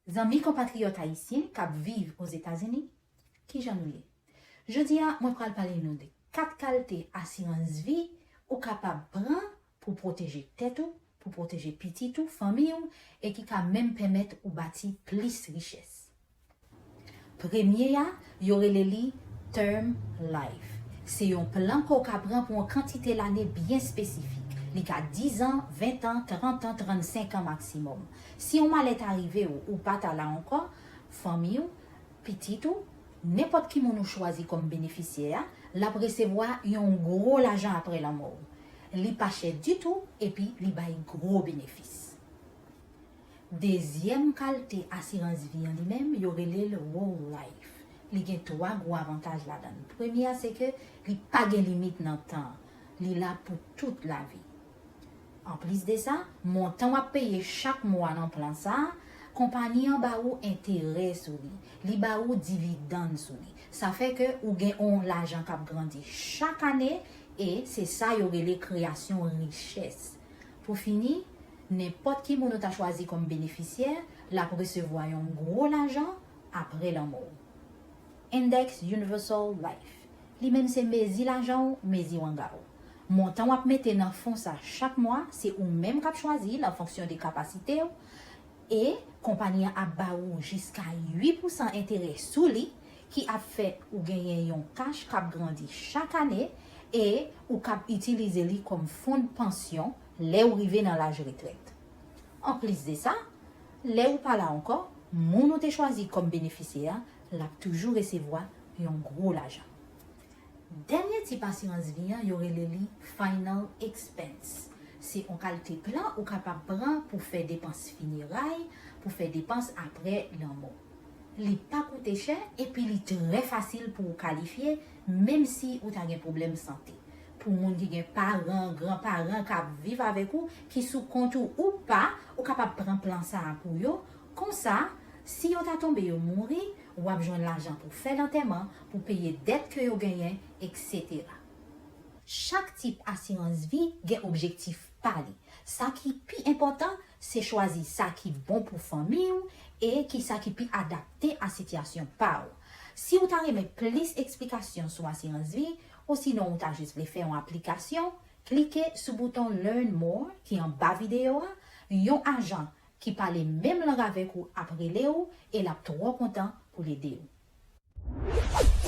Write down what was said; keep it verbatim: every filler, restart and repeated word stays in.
Zanmi konpatriyòt ayisyen k ap viv Ozetazini, kijan nou ye? Jodi a, mwen pral pale nou de kat kalte asirans vi ou kapab pran pou pwoteje tèt ou, pou pwoteje pitit ou, fanmi w, e ki ka menm pèmèt ou bati plis richès. Premye a, yo rele li Term Life. Se yon plan ke w ka pran pou yon kantite lane byen espesifik. Li ka diz an, ven an, trant an, trannsenk an maksimòm. Si yon malè ta rive w, ou pa ta la ankò, fanmi w, pitit ou, nenpòt ki moun ou chwazi kòm benefisyè a, l ap resevwa yon gwo lajan apre lanmò w. Li pa chè ditou, epi li bay gwo benefis. Dezyèm kalte asirans vi an li menm, yo rele l Whole Life. Li gen twa gwo avantaj ladan l. Premye a, se ke li pa gen limit nan tan. Li la pou tout lavi. Anplis de sa, montan w ap peye chak mwa nan plan sa a, konpayi an ba ou enterè sou li. Li ba ou dividann sou li. Sa fè ke ou gen yon lajan k ap grandi chak ane e se sa yo rele kreyasyon richès. Pou fini, nenpòt ki moun ou ta chwazi kòm benefisyè, l ap resevwa yon gwo lajan apre lanmò w. Index Universal Life. Li menm se mezi lajan w, mezi wanga w. Montan w ap mete nan fon sa chak mwa, se ou menm k ap chwazi l an fonksyon de kapasite w, e konpayi an ap ba ou jiska uit pousan enterè sou li, ki ap fè ou genyen yon kach k ap grandi chak ane e ou kab itilize li kòm fon de pansyon lè ou rive nan laj retrèt. Anplis de sa, lè ou pa la ankò, moun ou te chwazi kòm benefisyè a, l ap toujou resevwa yon gwo lajan. Dènye tip asirans vi an, yo rele li Final Expense. Se yon kalte plan ou kapab pran pou fè depans fineray, pou fè depans apre lanmò. Li pa koute chè epi li trè fasil pou ou kalifye, menm si ou ta gen pwoblèm sante. Pou moun ki gen paran, granparan k ap viv avèk ou, ki sou kont ou ou pa, ou kapab pran plan sa a pou yo. Konsa, si yo ta tonbe yo mouri, w ap jwenn lajan pou fè lantèman, pou peye dèt ke yo genyen, etsetera. Chak tip asirans vi gen objektif pa li. Sa ki pi enpòtan, se chwazi sa ki bon pou fanmi w e ki sa ki pi adapte a sitiyasyon pa w. Si w ta renmen plis eksplikasyon sou asirans vi, osinon ou ta jis vle fè yon aplikasyon, klike sou bouton Learn More ki anba videyo a. Yon ajan ki pale menm lang avèk ou ap rele w e l ap twò kontan pou l ede w.